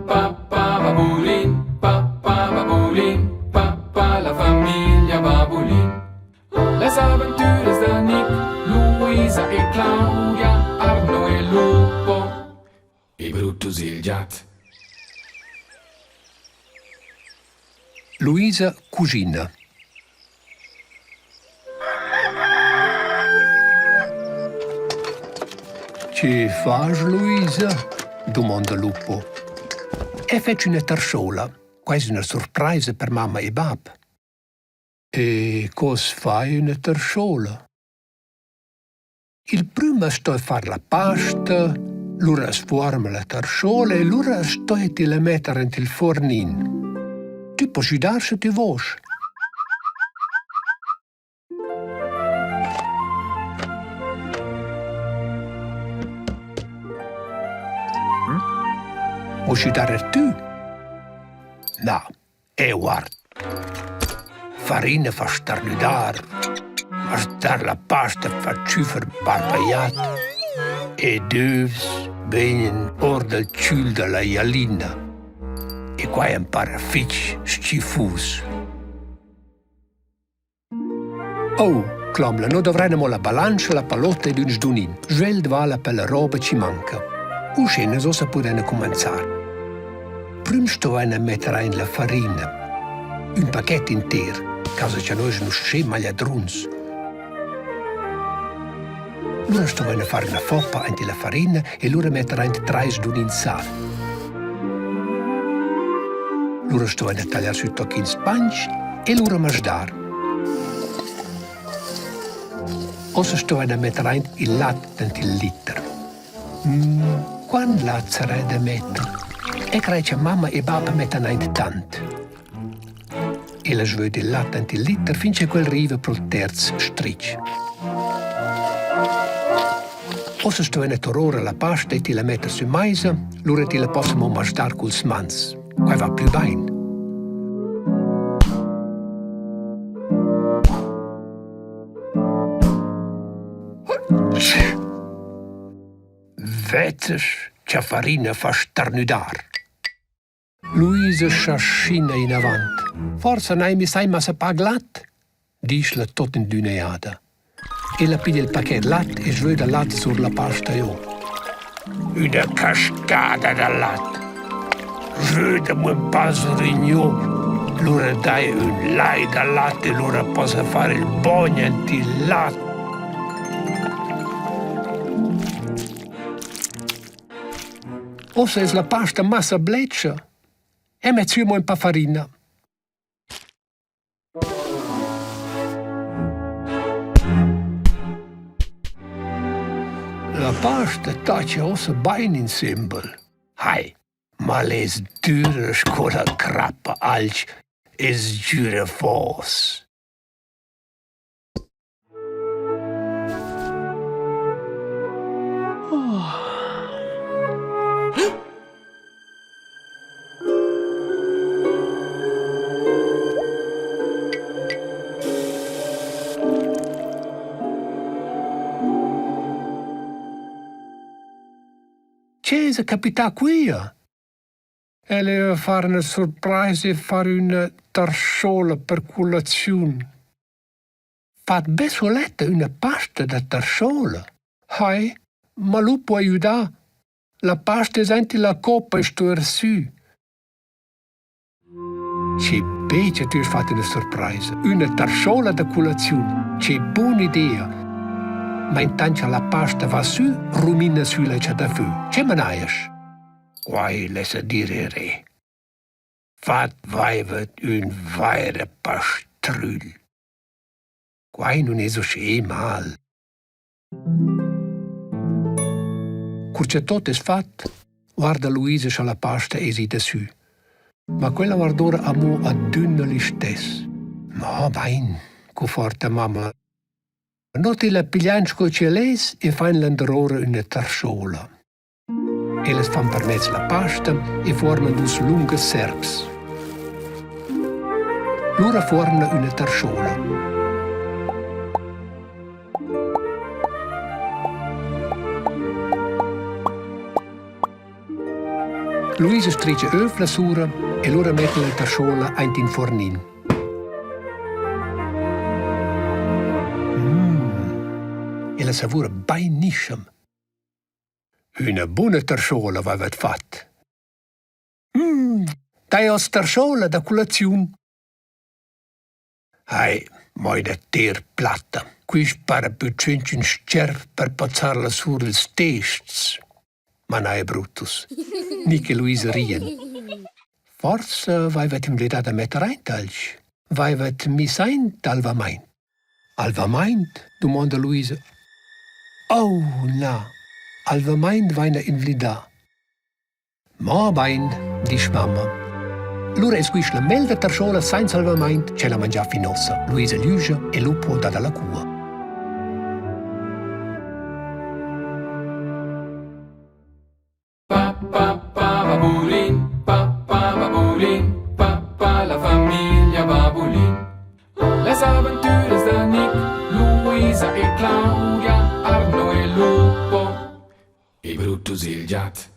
pa pa babulin, pa pa babulin, pa pa la famiglia Babulin. Las aventuras da Nick, Luisa e Claudia, Arno e Lupo e Brutus il giat. Luisa cuschina. Che fas, Luisa? dumonda Lupo. Eu fetsch üna tarschola. Quai es üna surpraisa per mamma e bap. E co as fa üna tarschola? Il prüm as sto far la pasta, lura as fuorma la tarschola e lura as sto tilla metter aint il fuornin. Tü post güdar sche tü voust. Voust güdar eir tü? Na, Eu guard. Farina fa starnüdar, masdar la pasta fa tschüffer barbaiat ed övs vegnan our dal chül da la jalina. E quai am para fich s-chifus. Oh, clom'la, no dovrain amo la balantscha, la palotta ed ün sdunin. Svelt vala per la roba chi manca. Uschè nus uossa pudaina cumanzar. Prüm stovaina metter aint la farina. Ün paquet inter, causa cha nus eschan uschè magliadruns. Lura stovaina far üna foppa aint illa farina e lura metter aint trais dunins sal. Lura stovaina tagliar sü tochins panch e lura masdar. Ossa stovaina metter aint il lat dent il liter. Quant lat sarà da metter? E crei cha mamma e bap mettan aint tant. Ella svöda il lat aint il liter fin cha quel riva pro'l terz strich. Uossa stuvaina tour ora la pasta e tilla metter sün maisa, lura tilla possamo masdar culs mans. Quai va plü bain. Vezzas cha farina fa starnüdar. Luisa schaschina inavant. Forsa n'hai miss sai massa pac lat, disch'la tot in d'üna jada. Ella piglia il paquet lat e svöda lat sur la pasta jo. Üna cascada da lat. Svöda'm ün pa sur Lura dai ün lai da lat e lura possa far il bogn ant il lat. Ussa es la pasta massa bletscha e met sü amo ün pa farina. La pasta tacha uossa bain insembel. Hai, ma l'es düra sco la crappa alch e sgüra fos. Che esa capità quia? El leva far üna surpraisa e far üna tarschola per culaziun. Fat be suletta üna pasta da tarschola. Hai, ma lu po ajüdar. La pasta es aint illa coppa e sto ir sü. Che be cha tü hast fat üna surpraisa, üna tarschola da culaziun. Che bun'idea! Ma intant cha la pasta va sü, rumina sü la chadafö. Che manajas? Quai lessa dir il re. Fat vaivat ün vaira pastrügl. Quai nun es uschè mal. Cur cha tot es fat, guarda Luisa scha la pasta es ida sü. Ma quella guard'ora amo adüna listess. Ma bain, cufforta mamma. No tilla pigliain sco ch'el es e fain landrora üna tarschola. Ellas fan permez la pasta e fuorman dus lungas serps. Lura fuormla üna tarschola. Luisa stricha öv la sura e lura metta la tarschola aint in fornin. Mm. E la savura bainischem. Üna buna tarschola vaivat fat. Mm, dai hoz tarschola da culaziun. Hai, mo üna ter platta. Quist para plüchöntsch ün scherp per pozzar lasur ils tests, manaja Brutus. Nic e Luisa rian. Forsa vaivat invlidà da metter aint alch? Vaivat miss aint alvamaint? Alvamaint? dumonda Luisa. Oh na, alvamaint vaina invlidà. Mo bain, disch mamma. Lura es quist la meglra tarschola sainza alvamaint ch'ella mangià fin uossa. Luisa glüscha e lupo dà da la cua. Pa pa pa babulin, pa pa babulin, pa pa la famiglia Babulin. Las aventuras da Nick, Luisa e Claudia, Arno e Lupo e Brutus il giat.